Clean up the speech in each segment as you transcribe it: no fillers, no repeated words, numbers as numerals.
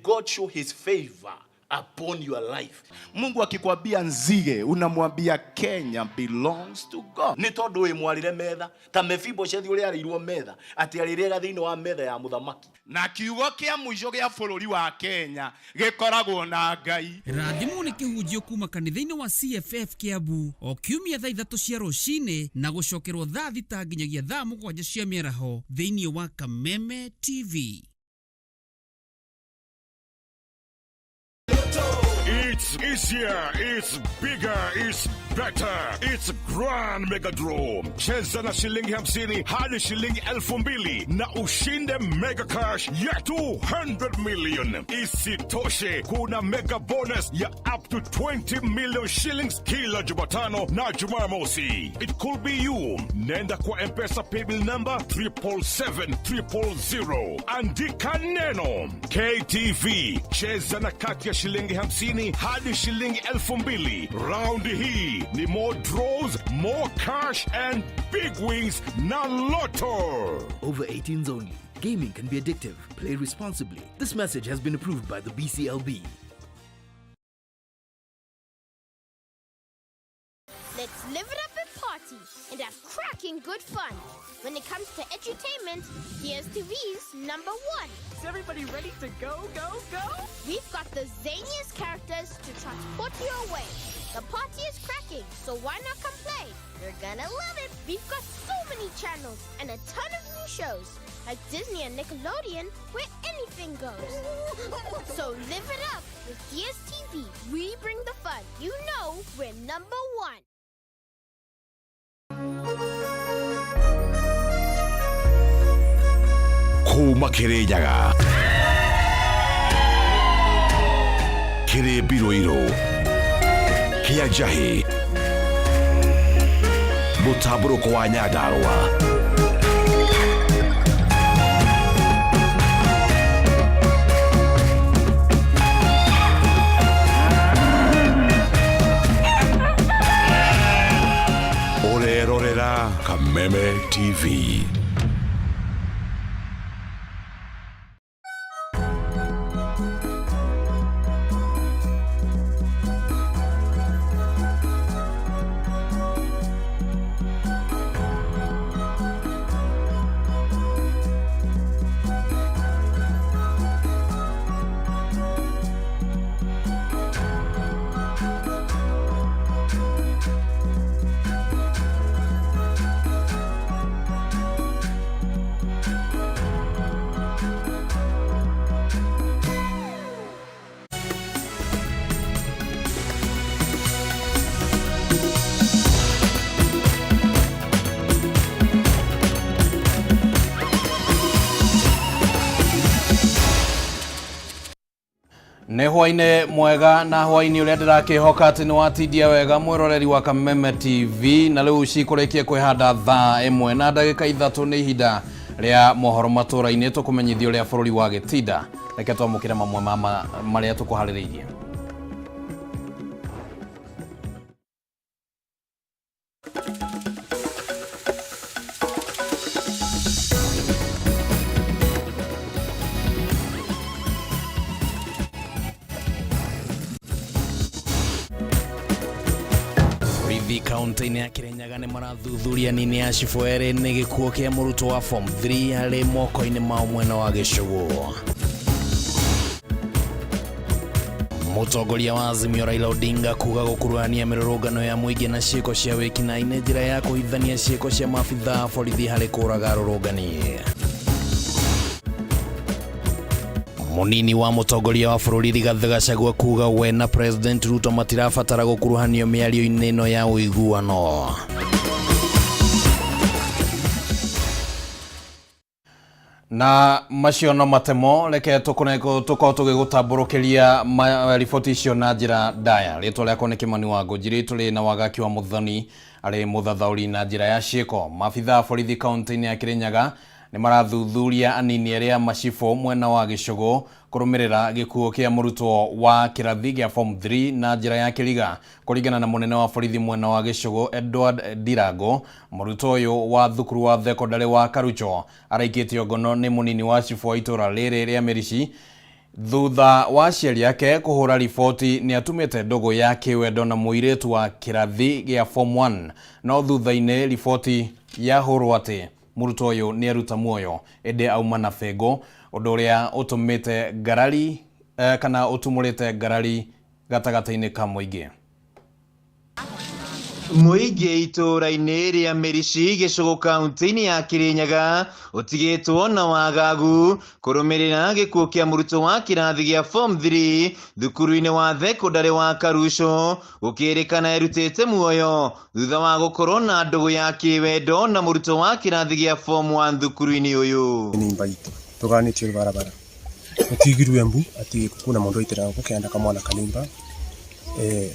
God show his favor upon your life. Mungu akikwambia nzige, unamwambia Kenya belongs to God. Nĩ tondũ wĩ mwarĩre metha ta Mefiboshethi ũrĩa arĩirwo metha atĩ arĩrĩaga thĩinĩ wa metha ya mũthamaki. Na kiugo kĩa mũico gĩa bũrũri wa Kenya gĩkoragwo na Ngai. Rathimwo nĩ kĩhunjio kuma kanitha-inĩ wa CFF Kiambu o kiumia thaa 3 cia rũcinĩ na gũcokerwo thaa 6 nginyagia thaa 7 cia mĩaraho thĩinĩ wa Kameme TV. It's easier, it's bigger, it's better, it's Grand Mega Draw. Cheza na shilingi 50 hadi shilingi 2,000 na ushinde mega cash ya 200 million. Isitoshe, kuna mega bonus ya up to 20 million shillings kila Jumatano na Jumamosi. It could be you. Nenda kwa M-Pesa paybill number 777 000. Andika neno KTV. Cheza na kati ya shilingi 50 hadi shilingi 2,000. Raundi hii ni more draws, more cash and big wins na Lotto. Over 18s only. Gaming can be addictive. Play responsibly. This message has been approved by the BCLB. Let's live it up and party and have cracking good fun. When it comes to edutainment, DSTV's number one. Is everybody ready to go, go, go? We've got the zaniest characters to transport you away. The party is cracking, so why not come play? You're gonna love it. We've got so many channels and a ton of new shows, like Disney and Nickelodeon, where anything goes. So live it up with DSTV. We bring the fun. You know we're number one. Kuma Kirinyaga kĩrĩ mbirũirũ kĩa njahĩ mũtambũrũko wa Nyandarũa. Ũrerorera Kameme TV. Nĩ hwainĩ mwega na hwainĩ ũrĩa ndĩrakĩhoka atĩ nĩ watindia wega mwĩroreri wa Kameme TV. Na rĩu cikũrĩkie kwĩhanda thaa 1:03, nĩ ihinda rĩa mohoro matũra-inĩ, tũkũmenyithia ũrĩa bũrũri wa gĩtinda. Reke twamũkĩre mamwe ma marĩa tũkũharĩrĩirie. Borithi kaunti-inĩ ya Kirinyaga nĩ marathuthuria nini ya cibũ erĩ nĩ gĩkuũ kĩa mũrutwo wa form 3 harĩ moko-inĩ mao mwena wa Gĩcũgũ. Mũtongoria wa Azimio Raila Odinga kuga gũkuruhania mĩrũrũngano ya mũingĩ na ciĩko cia wĩkinaĩ nĩ njĩra ya kũhithania ciĩko cia maabithaa a borithi harĩ kũraga arũrũngani. Munini wa mũtongoria wa bũrũri Rigathĩ Gachagua kuga we na President Ruto matirabatara gũkuruhanio mĩario-inĩ ĩno ya ũiguano. Na macio no matemo, reke tũkorwo tũgĩgũtambũrũkĩria riboti icio na njĩra ndaya. Rĩtwa rĩakwa nĩ Kĩmani wa Ngũnjiri, tũrĩ na Wagaki wa Mũthoni arĩ mũthathaũri na njĩra ya ciĩko. Maabithaa a borithi kaunti-inĩ ya Kirinyaga nĩ marathuthuria anini arĩa macibũ mwena wa Gĩcũgũ kũrũmĩrĩra gĩkuũ kĩa mũrutwo wa kĩrathi gĩa form 3 na njĩra ya kĩriga. Kũringana na mũnene wa borithi mwena wa Gĩcũgũ Edward Ndirango, mũrutwo ũyũ wa thukuru wa thekondarĩ wa Karucho araikĩtio ngono nĩ mũnini wa cibũ wa itũra rĩrĩ rĩa Mĩrici. Thutha wa aciari ake kũhũra riboti nĩ atumĩte ndũgũ ya kĩwendo na mũirĩtu wa kĩrathi gĩa form 1, no thutha-inĩ riboti yahũrwo atĩ mũrutwo ũyũ nĩ aruta muoyo ĩndĩ auma na bĩngũ, ũndũ ũrĩa ũtũmĩte ngarari kana ũtumũrĩte ngarari gatagatĩ-inĩ ka mũingĩ. Mũingĩ itũũra-inĩ rĩa Mĩrici gĩcũgũ kaunti-inĩ ya Kĩrĩnyaga ũtigĩtwo na wagagu kũrũmĩrĩra gĩkuũ kĩa mũrutwo wa kĩrathi gĩa form 3 thukuru-inĩ wa thekondarĩ wa Karuco, gũkĩrĩkana erutĩte muoyo thutha wa gũkorwo na ndũgũ ya kĩwendo na mũrutwo wa kĩrathi gĩa form 1 thukuru-inĩ ũyũ. Nĩ itũ tũganĩtio barabara gũtigirwe mbu atĩ kuna mũndũ aitĩra gũkũ kĩanda kamwana kanimba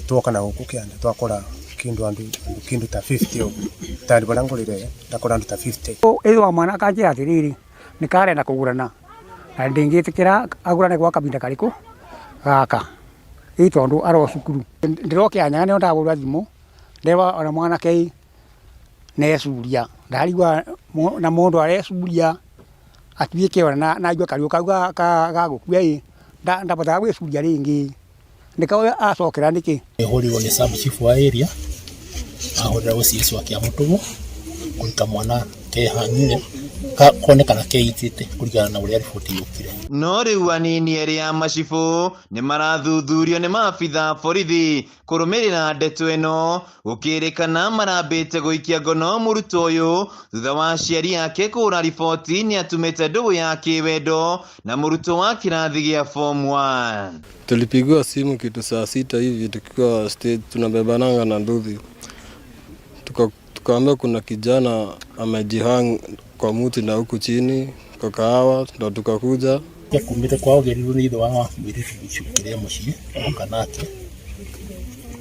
twoka na gũkũ kĩanda twakora kindu andu kindu ta 50 ugu tari bara ngurire ndakora andu ta 50. Ithwa mwana akanjira atiriri ni karenda kugurana na ndingitikira agurane gwa kabinda kariku gaka ii tondu aro cukuru ndirokia nyaga nio ndagurwa thimu ndewa ona mwanake necuria ndarigwa na mundu arecuria atuike ona na igua kariu kau ga gukua ii ndabotaga gwicuria ringi nikao acokera niki. Ihurirwo ni sub chief wa area ahurira OCS wa Kiamutugu kuruta mwana kehang'ire konekana keitite kuringana na uria riboti yukire. No riu anini eri a macibũ nĩ marathuthurio nĩ maabitha borithi kũrũmĩrĩra ndeto ĩno, gũkĩrĩkana marambĩte gũikia ngono mũrutwo ũyũ thutha wa aciari ake kũhũra riboti nĩ atumĩte ndũgũ ya kĩwendo na mũrutwo wa kĩrathi gĩa form 1. Tulipigiwa simu kitu saa 6 hivi tukiwa stage tunabebananga na nduthi, tukaambia kuna kijana amejihang kwa muti na huku chini kwa kahawa, ndo tukakuja. Kumite kwao gerirwo ni ithe wa mwiritu gicukire mucii oka nake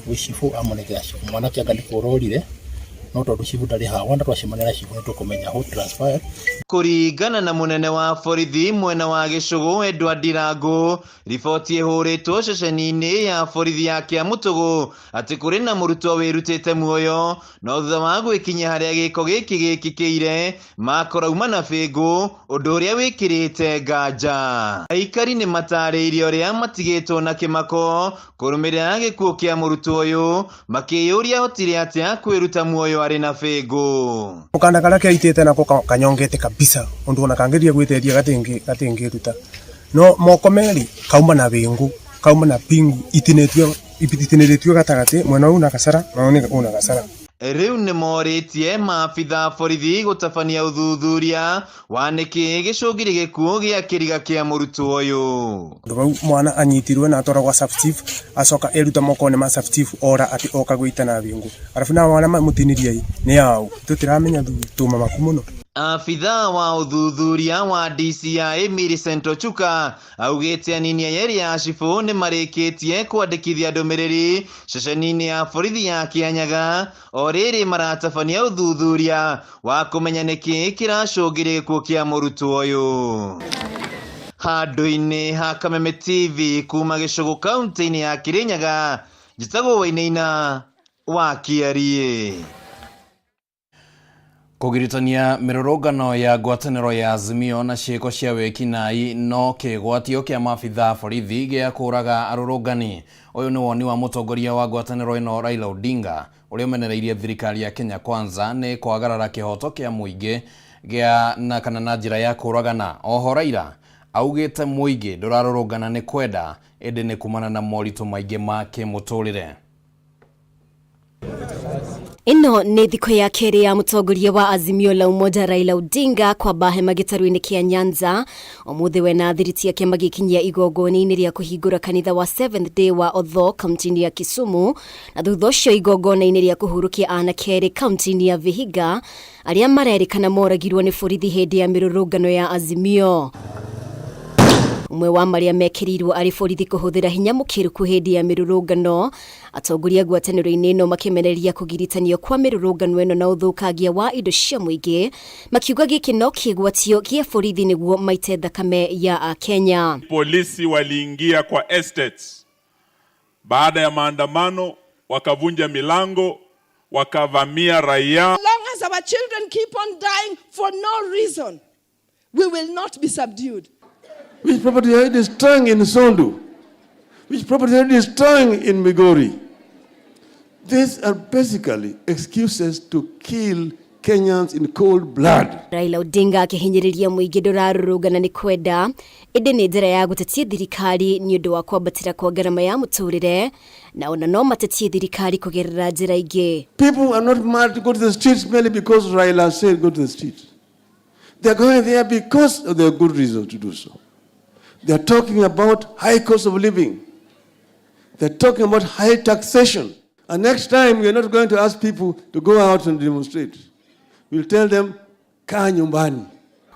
wi cibu amunengera cibu mwanake anga nĩ no tondu cibu ndari hawa na twacemania na cibu nĩtũkũmenya who transpired. Kũringana na mũnene wa borithi mwena wa Gĩcũgũ Edward Ndirangu, riboti ĩhũrĩtwo ceceni-inĩ ya borithi ya Kĩamũtũgũ atĩ kũrĩ na mũrutwo wĩrutĩte muoyo, no thutha wa gwĩkinyia harĩa gĩko gĩkĩ gĩkĩkĩire makorauma na bĩngũ, ũndũ ũrĩa wĩkĩrĩte nganja. Aikari nĩ matarĩirie ũrĩa matigĩtwo na kĩmako kũrũmĩrĩra gĩkuũ kĩa mũrutwo ũyũ, makĩyũria ahotire atĩa kwĩruta muoyo arĩ na bĩngũ. Mukanda karia keitite nako kanyongete kabisa undu ona kangeria gwiteria gatingiruta no moko meri kauma na bingu kauma na pingu itinĩtio gatagati mwena una kasara na una kasara. Riu nĩ morĩtie maabitha borithi gũtabania ũthuthuria wa nĩkĩ gĩcũngire gĩkuũ gĩa kĩriga kĩa mũrutwo ũyũ. Ũndũ vau mwana anyitirwe na atwarwo gwa sub chief acoka eruta moko-inĩ ma sub chief ora atĩ oka gwĩita na bĩngũ arabu nao arĩa mamũtinirie nĩ ao tũtiramenya tuma maku mũno. Abitha wa ũthuthuria wa DCI Millicent Ochuka augĩte anini erĩ a cibũ nĩ marĩkĩtie kwandĩkithia ndũmĩrĩri ceceni-inĩ ya borithi ya Kĩanyaga o rĩrĩ maratabania ũthuthuria wa kũmenya nĩkĩ kĩracũngĩrĩria gĩkuũ kĩa mũrutwo ũyũ. Handũ-inĩ ha Kameme TV kuma Gĩcũgũ kaunti-inĩ ya Kĩrĩnyaga, njĩtagwo Wainaina wa Kĩariĩ. Kũgiritania mĩrũrũngano ya ngwatanĩro ya Azimio na ciĩko cia wĩkinaĩ no kĩgwatio kĩa maabitha borithi gĩa kũraga arũrũngani. Ũyũ nĩ woni wa mũtongoria wa ngwatanĩro ĩno Raila Odinga ũrĩa ũmenereirie thirikari ya Kenya Kwanza nĩ kwagarara kĩhoto kĩa mũingĩ gĩa na kana na njĩra ya kũragana. Oho Raila augĩte mũingĩ ndũrarũrũngana nĩ kwenda ĩndĩ nĩ kumana na moritũ maingĩ ma kĩmũtũrĩre. Ĩno nĩ thikũ ya kerĩ ya mũtongoria wa Azimio la Umoja Raila Odinga kwamba hema gĩtarũ-inĩ kĩa Nyanza. Ũmũthĩ we na thiriti yake magĩkinyia igongona-inĩ rĩa kũhingũra kanitha wa Seventh Day wa Odho kaunti-inĩ ya Kisumu, na thutha ũcio igongona-inĩ rĩa kũhurũkia anake erĩ kaunti-inĩ ya Vihiga arĩa marerĩkana moragirwo nĩ borithi hĩndĩ ya mĩrũrũngano ya Azimio. Ũmwe wa marĩa mekĩrĩirwo arĩ borithi kũhũthĩra hinya mũkĩrũku hĩndĩ ya mĩrũrũngano. Atongoria ngwatanĩro-inĩ ĩno makĩmenereria kũgiritanio kwa mĩrũrũngano ĩno na ũthũkangia wa indo cia mũingĩ, makiuga gĩkĩ no kĩgwatio gĩa borithi nĩguo maite thakame ya Akenya. Polisi waliingia kwa estates baada ya maandamano, wakavunja milango, wakavamia raia. Long as our children keep on dying for no reason, we will not be subdued. Which property are you destroying in Sondu? Which property are you destroying in Migori? These are basically excuses to kill Kenyans in cold blood. Raila Odinga akĩhinyĩrĩria mũingĩ ndũrarũrũngana nĩ kwenda ĩndĩ nĩ njĩra ya gũtetia thirikari nĩ ũndũ wa kwambatĩra kwa ngarama ya mũtũrĩre na ona no matetie thirikari kũgerera njĩra ingĩ. People are not mad to go to the streets merely because Raila said go to the streets. They're going there because of their good reason to do so. They're talking about high cost of living. They're talking about high taxation. And next time, we're not going to ask people to go out and demonstrate. We'll tell them, kaa nyumbani.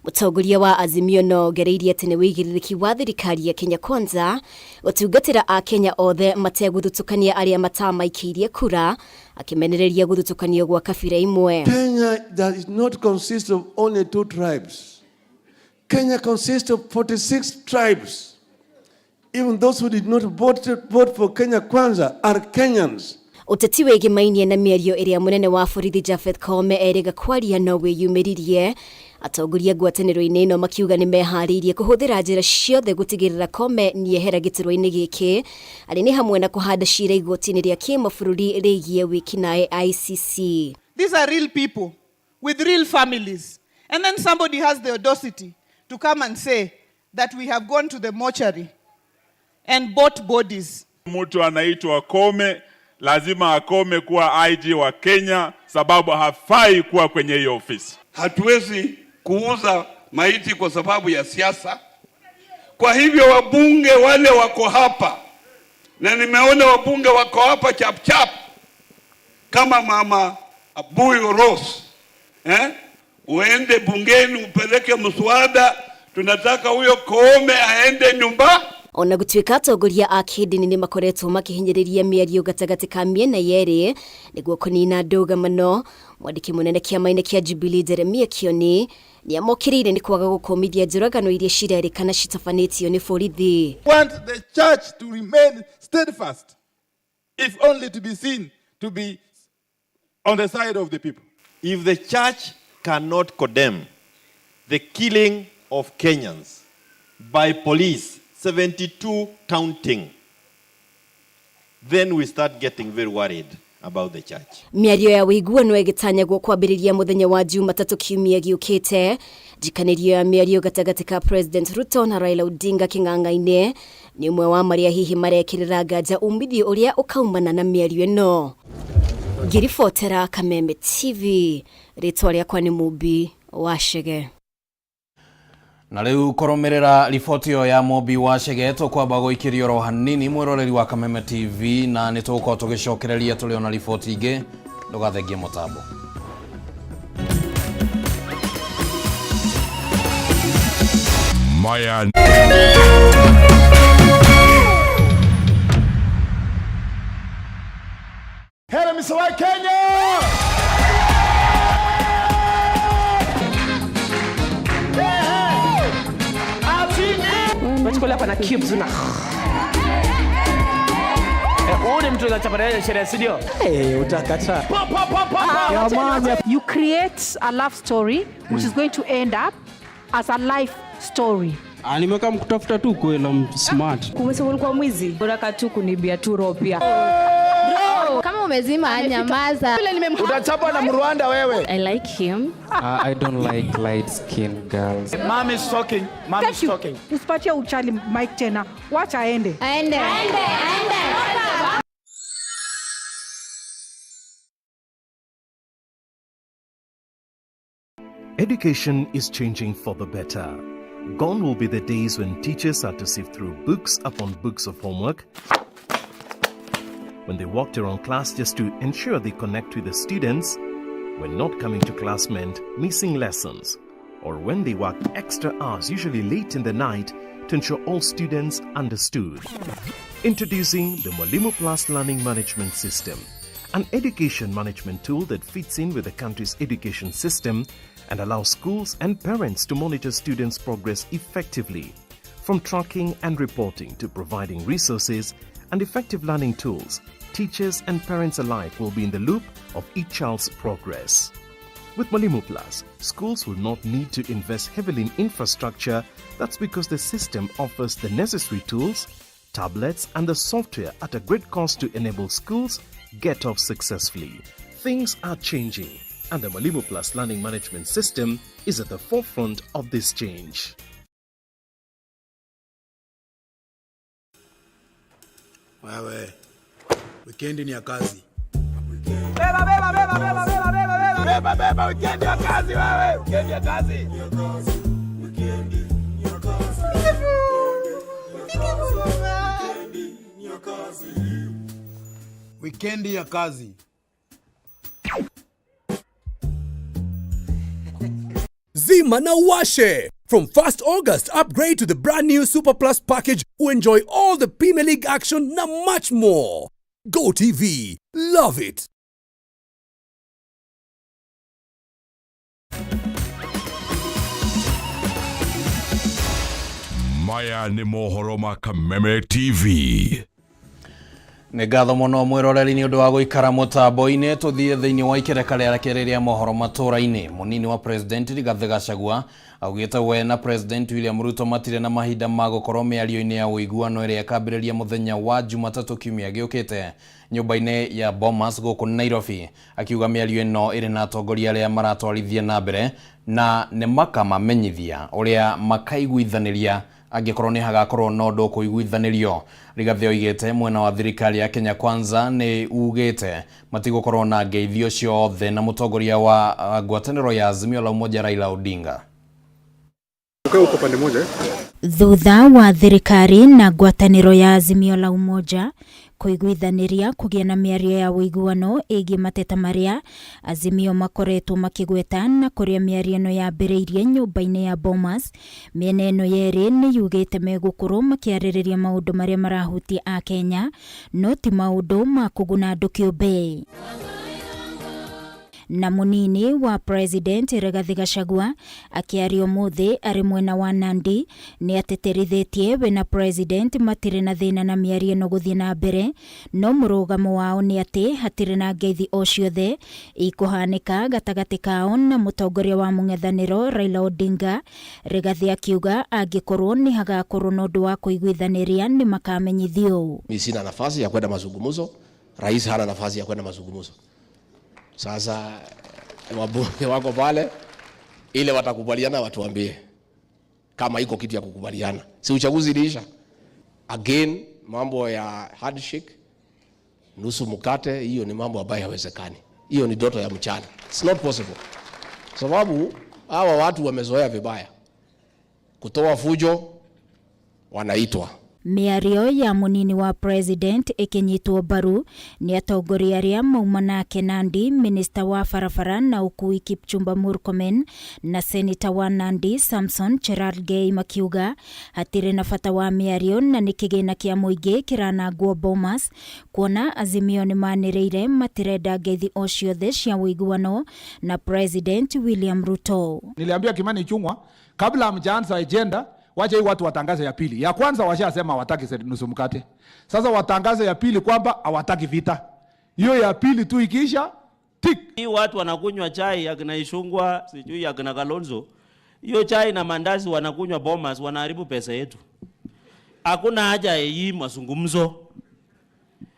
Mũtongoria wa Azimio no ongereirie atĩ nĩ wĩigĩrĩrĩki wa thirikari ya Kenya Kwanza gũtungatĩra akenya othe mategũthutũkania arĩa matamaikĩirie kura akĩmenereria gũthutũkanio gwa kabira imwe. Kenya does not consist of only two tribes. Kenya consists of 46 tribes. Even those who did not vote for Kenya Kwanza are Kenyans. Ũteti wĩgĩmainie na mĩario ĩrĩa mũnene wa borithi Japheth Koome erĩga kwaria no wĩyumĩririe atongoria ngwatanĩro-inĩ ĩno makiuga nĩ meharĩirie kũhũthĩra njĩra ciothe gũtigĩrĩra Koome nĩehera gĩturwa-inĩ gĩkĩ arĩ nĩ hamwe na kũhanda cira igoti-inĩ rĩa kĩmabũrũri rĩgiĩ wĩkinaĩ ICC. These are real people with real families. And then somebody has the audacity to come and say that we have gone to the mortuary and bought bodies. Mtu anaitwa Koome lazima akome kuwa IG wa Kenya, sababu hafai kuwa kwenye hiyo ofisi. Hatuwezi kuuza maiti kwa sababu ya siasa. Kwa hivyo wabunge wale wako hapa, na nimeona wabunge wako hapa chap chap, kama mama Abuyo Rose, eh? Uende bungeni upeleke mswada, tunataka huyo Koome aende nyumba. Ona gũtuĩka atongoria a kĩndini nĩ makoretwo makĩhinyĩrĩria mĩario gatagatĩ ka mĩena yerĩ nĩguo kũnina ndũgamano, mwandĩki mũnene kĩama-inĩ kĩa Jubilee Jeremia Kioni nĩamokĩrĩire nĩ kwaga gũkũmithia njũragano iria cirerĩkana citabanĩtio nĩ borithi. Want the church to remain steadfast, if only to be seen to be on the side of the people. If the church cannot condemn the killing of Kenyans by police, 72 counting, then we start getting very worried about the church. Mĩario ya ũiguano ĩgĩtanyagwo kwambĩrĩria mũthenya wa Jumatatũ kiumia gĩũkĩte. Njikanĩrio ya mĩario gatagatĩ ka President Ruto na Raila Odinga kĩng'ang'a-inĩ nĩ ũmwe wa marĩa hihi marekĩrĩra nganja umithio ũrĩa ũkaumana na mĩario ĩno. Ngĩribotera Kameme TV, rĩtwa rĩakwa nĩ Mũmbi wa Chege. Na rĩu kũrũmĩrĩra riboti ĩyo ya Mũmbi wa Chege tũkwamba gũikĩrio oro hanini mwĩroreri wa Kameme TV na nĩ tũgũkorwo tũgĩcokereria tũrĩ ona riboti ingĩ ndũgathengie mũtambo. Maya. Heri Mr. Kenya! Unachukua hapa na cubes una. Huu ni mtu anachapa sherehe, si ndio? Eh, utakataa. You create a love story which is going to end up as a life story. Nimeweka mkutafuta tu kweli I'm smart. Umesema ulikuwa mwizi? Unataka tu kunibia tu roho pia. Kama umezima nyamaza. Utachapwa na Mrwanda wewe. I like him. I don't like light skin girls. Mom is talking. Mom is talking. Usipatie uchali Mike tena, wacha aende. Aende. Aende. Aende. Education is changing for the better. Gone will be the days when teachers had to sift through books upon books of homework, when they walked around class just to ensure they connect with the students, when not coming to class meant missing lessons, or when they worked extra hours, usually late in the night, to ensure all students understood. Introducing the Mwalimu Plus Learning Management System, an education management tool that fits in with the country's education system and allows schools and parents to monitor students' progress effectively. From tracking and reporting to providing resources and effective learning tools, teachers and parents alike will be in the loop of each child's progress. With Mwalimu Plus, schools will not need to invest heavily in infrastructure. That's because the system offers the necessary tools, tablets, and the software at a great cost to enable schools get off successfully. Things are changing, and the Mwalimu Plus learning management system is at the forefront of this change. Wewe, wikendi ni ya kazi. Beba, beba, beba, beba, beba, beba, beba. Beba, beba, wikendi ya kazi wewe. Wikendi ya kazi. Wikendi ya kazi. Zima na Washe. From 1st August, upgrade to the brand new Super Plus package to enjoy all the Premier League action na much more. Go TV. Love it. Maya nĩ mohoro ma Kameme TV. Nĩ ngatho mũno mwĩroreri nĩ ũndũ wa gũikara mũtambo-inĩ. Tũthiĩ thĩinĩ wa ikereka rĩa kerĩ rĩa mohoro matũra-inĩ. Mũnini wa president Rigathĩ Gachagua augĩte we na president William Ruto matirĩ na mahinda ma gũkorwo mĩario-inĩ ya ũiguano ĩrĩa ĩkambĩrĩria mũthenya wa Jumatatũ kiumia gĩũkĩte nyũmba-inĩ ya Bomas gũkũ Nairobi, akiuga mĩario ĩno ĩrĩ na atongoria arĩa maratwarithia na mbere na nĩ makamamenyithia ũrĩa makaiguithanĩria angĩkorwo nĩ hagakorwo na ũndũ ũkũiguithanĩrio. Rigathĩ oigĩte mwena wa thirikari ya Kenya Kwanza nĩ ugĩte matigũkorwo na ngeithio ciothe na mũtongoria wa ngwatanĩro ya Azimio la Umoja Raila Odinga. Thutha wa thirikari na ngwatanĩro ya Azimio la Umoja kũiguithanĩria kũgĩa na mĩario ya ũiguano ĩgiĩ mateta marĩa Azimio makoretwo makĩgweta na kũrĩa mĩario ĩno yambĩrĩirie nyũmba-inĩ ya Bomas, mĩena ĩno yerĩ nĩ yugĩte megũkorwo makĩarĩrĩria maũndũ marĩa marahutia Akenya no ti maũndũ ma kũguna andũ kĩũmbe. Na munini wa president Rigathi Gachagua akiaria ũmũthĩ arĩ mwena wa Nandi nĩ ateterithĩtie we na president matirĩ na thĩna na mĩario ĩno gũthiĩ na mbere, no mũrũgamo wao nĩ atĩ hatirĩ na ngeithi o ciothe ikũhanĩka gatagatĩ kao na mũtongoria wa mũng'ethanĩro Raila Odinga. Rigathi akiuga angĩkorwo nĩ hagakorwo na ũndũ wa kũiguithanĩria nĩ makamenyithio. Mimi sina nafasi ya kwenda mazungumzo, rais hana nafasi ya kwenda mazungumzo. Sasa wabunge wako pale, ile watakubaliana watuambie kama iko kitu ya kukubaliana. Si uchaguzi iliisha? Again, mambo ya handshake, nusu mkate, hiyo ni mambo ambayo hayawezekani. Hiyo ni ndoto ya mchana. It's not possible. Sababu hawa watu wamezoea vibaya. Kutoa fujo wanaitwa. Mĩario ya munini wa president ĩkĩnyitwo mbaru nĩ atongoria arĩa mauma nake Nandi, minista wa barabara na ũkui Kipchumba Murkomen na seneta wa Nandi Samson Cherargei makiuga hatirĩ na bata wa mĩario na nĩ kĩgĩna kĩa mũingĩ kĩranangwo Bomas, kuona Azimio nĩ manĩrĩire matirenda ngeithi o ciothe cia ũiguano na president William Ruto. Niliambia Kimani Ichung'wa kabla hamjaanza agenda, wacha hii watu watangaze ya pili. Ya kwanza washasema hawataki nusu mkate. Sasa watangaze ya pili kwamba hawataki vita. Hiyo ya pili tu ikiisha, tik. Hii watu wanakunywa chai ya kina Ichung'wa, sijui ya kina Kalonzo. Hiyo chai na mandazi wanakunywa Bomas, wanaharibu pesa yetu. Hakuna haja ya hii mazungumzo.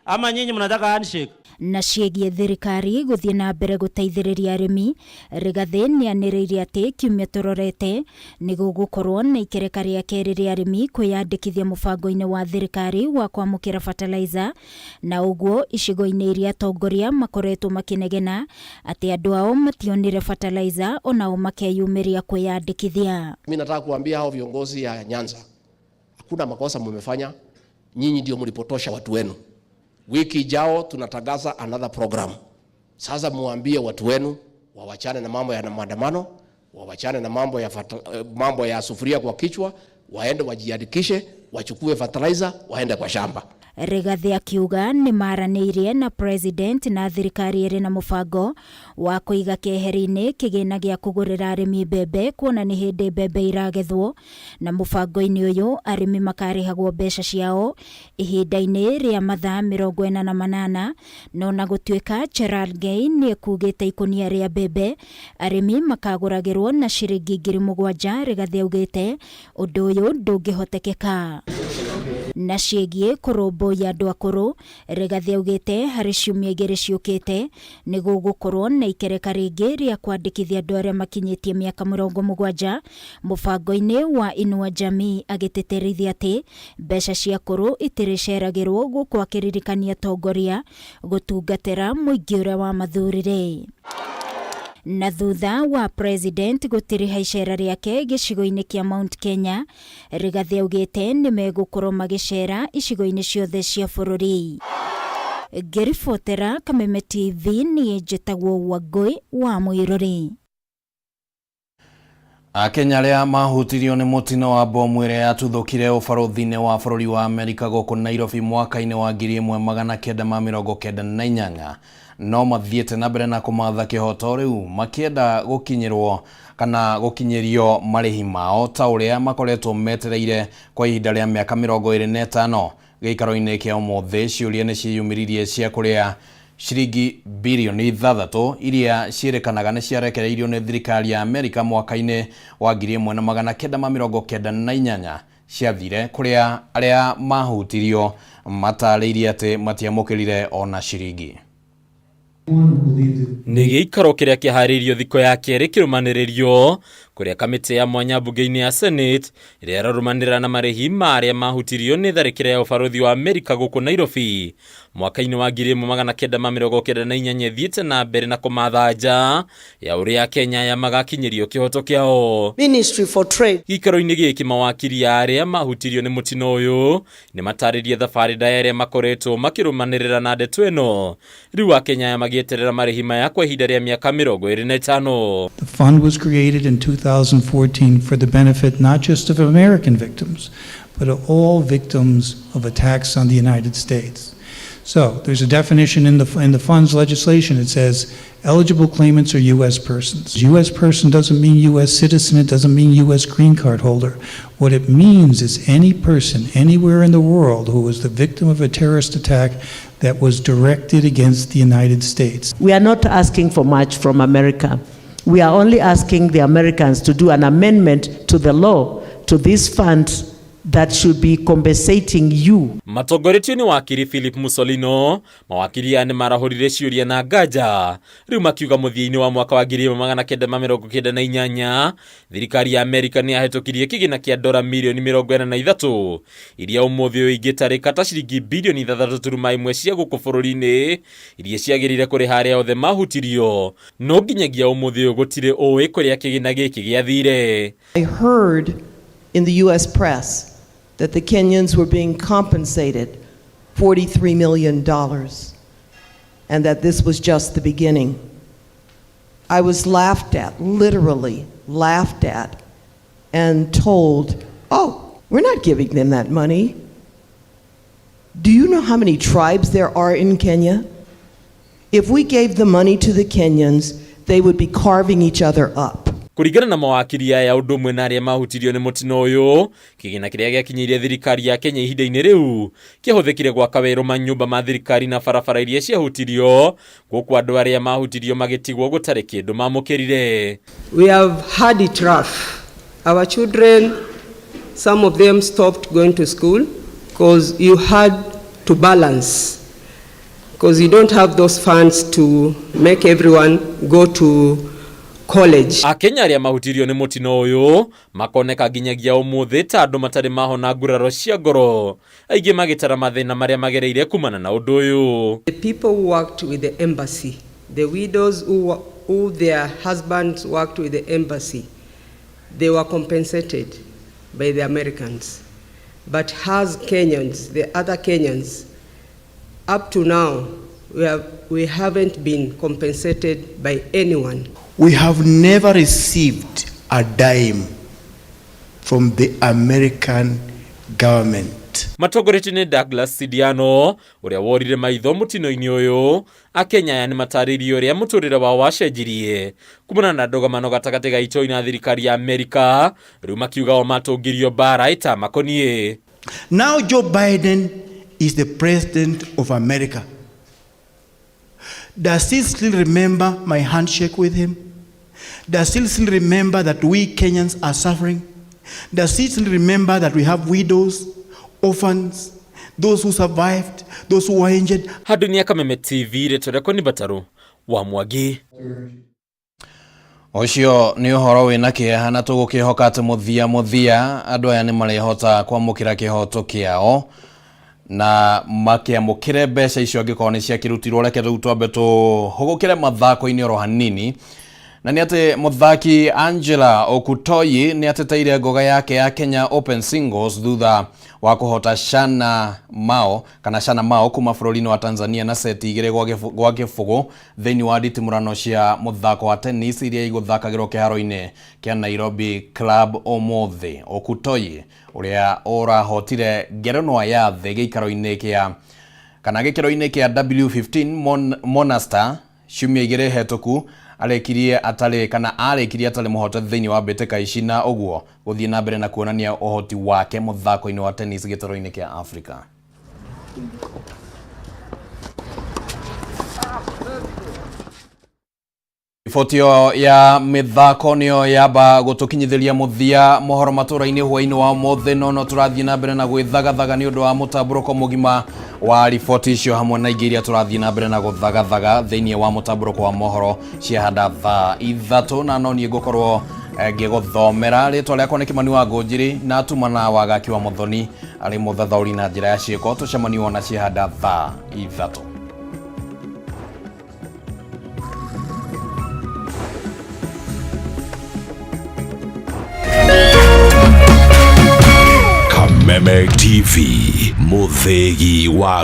Ama nyinyi mnataka handshake? Na ciĩgiĩ thirikari gũthiĩ na mbere gũteithĩrĩria arĩmi, Rigathĩ nĩanĩrĩire atĩ kiumia tũrorete nĩ gũgũkorwo na ikereka rĩa kerĩ rĩa arĩmi kwĩyandĩkithia mũbango-inĩ wa thirikari wa kwamũkĩra fertilizer, na ũguo icigo-inĩ iria atongoria makoretwo makĩnegena atĩ andũ ao mationire fertilizer onao makeyumĩria kwĩyandĩkithia. Mimi nataka kuambia hao viongozi ya Nyanza, hakuna makosa mmefanya, nyinyi ndio mlipotosha watu wenu. Wiki ijao tunatangaza another program. Sasa muambie watu wenu wawachane na mambo ya maandamano, wawachane na mambo ya sufuria kwa kichwa, waende wajiandikishe, wachukue fertilizer, waende kwa shamba. Rigathi akiuga nĩ maranĩirie na president na thirikari ĩrĩ na mũbango wa kũiga keheri-inĩ kĩgĩna gĩa kũgũrĩra arĩmi mbembe kuona nĩ hĩndĩ mbembe iragethwo, na mũbango-inĩ ũyũ arĩmi makarĩhagwo mbeca ciao ihinda-inĩ rĩa mathaa 48. No na gũtuĩka Cherargei nĩ ekugĩte ikũnia rĩa mbembe arĩmi makagũragĩrwo na ciringi 7,000, Rigathi augĩte ũndũ ũyũ ndũngĩhotekeka. Na ciĩgiĩ kũrũmbũiya andũ akũrũ, Rigathi augĩte harĩ ciumia 2 ciũkĩte nĩ gũgũkorwo na ikereka rĩngĩ rĩa kwandĩkithia andũ arĩa makinyĩtie mĩaka 70 mũbango-inĩ wa Inua Jamii, agĩtĩtĩrithia atĩ mbeca cia akũrũ itirĩceragĩrwo gũkũ akĩririkania atongoria gũtungatĩra mũingĩ ũrĩa wamathurire. Na thutha wa president gũtiriha icera rĩake gĩcigo-inĩ kĩa Mount Kenya, Rigathi augĩte nĩ megũkorwo magĩcera icigo-inĩ ciothe cia bũrũri. Ngĩribotera Kameme TV, niĩ njĩtagwo Wangũi wa Mũirũrĩ. Akenya arĩa mahutirio nĩ mũtino wa bomu ĩrĩa yatuthũkire ũbarũthi-inĩ wa bũrũri wa Amerika gũkũ Nairobi mwaka-inĩ wa 1998 no mathiĩte na mbere na kũmatha kĩhoto rĩu makĩenda gũkinyĩrwo kana gũkinyĩrio marĩhi mao ta ũrĩa makoretwo metereire kwa ihinda rĩa mĩaka 25. Gĩikaro-inĩ kĩa ũmũthĩ ciũria nĩ ciĩyumĩririe cia kũrĩa ciringi birioni 6 iria ciĩrĩkanaga nĩ ciarekereirio nĩ thirikari ya Amerika mwaka-inĩ wa 1998 ciathire kũrĩa arĩa mahutirio matarĩirie atĩ matiamũkĩrire ona ciringi. Nĩ gĩikaro kĩrĩa kĩharĩirio thikũ ya kerĩ kĩrũmanĩrĩrio kũrĩa kamĩtĩ ya mwanya mbunge-inĩ ya Senate ĩrĩa ĩrarũmanĩrĩra na marĩhi ma arĩa mahutirio nĩ tharĩkĩra ya ũbarũthi wa Amerika gũkũ Nairobi mwaka-inĩ wa 1998 ĩthiĩte na mbere na kũmatha nja ya ũrĩa Kenya aya magakinyĩrio kĩhoto kĩao. Ministry for Trade. Gĩikaro-inĩ gĩkĩ mawakiri ya arĩa mahutirio nĩ mũtino ũyũ nĩ matarĩrie thabarĩ ndaya ĩrĩa makoretwo makĩrũmanĩrĩra na ndeto ĩno rĩu Akenya aya magĩeterera marĩhi maya kwa ihinda rĩa mĩaka 25. The fund was created in 2014 for the benefit not just of American victims, but of all victims of attacks on the United States. So there's a definition in the fund's legislation. It says eligible claimants are U.S. persons. U.S. person doesn't mean U.S. citizen. It doesn't mean U.S. green card holder. What it means is any person anywhere in the world who was the victim of a terrorist attack that was directed against the United States. We are not asking for much from America. We are only asking the Americans to do an amendment to the law, to this fund that should be compensating you. Matongoretio nĩ wakiri Philip Musolino, mawakiri aya nĩ marahũrire ciũria na nganja rĩu makiuga mũthia-inĩ wa mwaka wa 1998 thirikari ya Amerika nĩ yahĩtũkirie kĩgĩna kĩa dora mirioni 43 iria ũmũthĩ ũyũ ingĩtarĩka ta ciringi bilioni 6.1 cia gũkũ bũrũri-inĩ iria ciagĩrĩire kũrĩha arĩa othe mahutirio, no nginyagia ũmũthĩ ũyũ gũtirĩ ũĩ kũrĩa kĩgĩna gĩkĩ gĩathire. I heard in the US press that the Kenyans were being compensated $43 million and that this was just the beginning. I was laughed at, literally laughed at, and told, oh, we're not giving them that money. Do you know how many tribes there are in Kenya? If we gave the money to the Kenyans, they would be carving each other up. Kũringana na mawakiri aya ũndũ ũmwe na arĩa mahutirio nĩ mũtino ũyũ, kĩgĩna kĩrĩa gĩakinyĩire thirikari ya Kenya ihinda-inĩ rĩu kĩahũthĩkire gwaka werũ manyũmba ma thirikari na barabara iria ciahutirio, gũkũ andũ arĩa mahutirio magĩtigwo gũtarĩ kĩndũ mamũkĩrire. We have had it rough. Our children, some of them stopped going to school because you had to balance, because you don't have those funds to make everyone go to college. Akenya arĩa mahutirio nĩ mũtino ũyũ makoneka nginyagia ũmũthĩ ta andũ matarĩ mahona nguraro cia ngoro, aingĩ magĩtara mathĩna marĩa magereire kumana na ũndũ ũyũ. The people who worked with the embassy, the widows who their husbands worked with the embassy, they were compensated by the Americans. But as Kenyans, the other Kenyans, up to now, we haven't been compensated by anyone. We have never received a dime from the American government. Matongoretio nĩ Douglas Sidiano ũrĩa worire maitho mũtino-inĩ ũyũ. Akenya aya nĩmatarĩirie ũrĩa mũtũrĩre wao wacenjirie kumana na ndũgamano gatagatĩ ga itoi na thirikari ya Amerika, rĩu makiuga o matũngirio mbara ĩtamakoniĩ. Now Joe Biden is the president of America. Does he still remember my handshake with him? Does he still remember that we Kenyans are suffering? Does he still remember that we have widows, orphans, those who survived, those who were injured? Handunia Kameme TV, rĩtwa rĩakwa nĩ Batarũ wa Mwangi. Ũcio nĩ ũhoro wĩna kĩeha na tũgũkĩhoka atĩ mũthia mũthia andũ aya nĩ marĩhota kwamũkĩra kĩhoto kĩao na makĩamũkĩre mbeca icio angĩkorwo nĩ ciakĩrutirwo. Reke rĩu twambe tũhũgũkĩre mathako-inĩ oro hanini, na nĩ atĩ mũthaki Angela Okutoyi nĩ ateteire ngoga yake ya Kenya Open Singles thutha wa kũhota Shana Mao kana Shana Mao kuma bũrũri-inĩ wa Tanzania na seti 2 gwa gĩbũgũ thĩinĩ wa nditimũrano cia mũthako wa tennis iria igũthakagĩrwo kĩharo-inĩ kĩa Nairobi Club ũmũthĩ. Okutoyi ũrĩa ũrahotire ngerenwa ya thĩ gĩikaro-inĩ kĩa kana gĩkĩro-inĩ kĩa W15 Monastir ciumia 2 hetũku arĩkirie atarĩ kana arĩkirie atarĩ mũhote thĩinĩ wa mbĩtĩka ici na ũguo gũthiĩ na mbere na kuonania ũhoti wake mũthako-inĩ wa tennis gĩtarũ-inĩ kĩa Afrika. Riboti ĩyo ya mĩthako nĩyo yamba gũtũkinyithĩria mũthia mohoro matũra-inĩ hwaĩ-inĩ wa ũmũthĩ, no no tũrathiĩ na mbere na gwĩthagathaga nĩ ũndũ wa mũtambũrũko mũgima wa riboti icio hamwe na ingĩ iria tũrathiĩ na mbere na gũthagathaga thĩinĩ wa mũtambũrũko wa mohoro ciahanda thaa 3, na no niĩ ngũkorwo ngĩgũthomera. Rĩtwa rĩakwa nĩ Kĩmani wa Ngũnjiri na tuma na Wagaki wa Mũthoni arĩ mũthathaũri na njĩra ya ciĩko. Tũcemanie wona ciahanda thaa 3. Kameme TV, mũthĩgi wa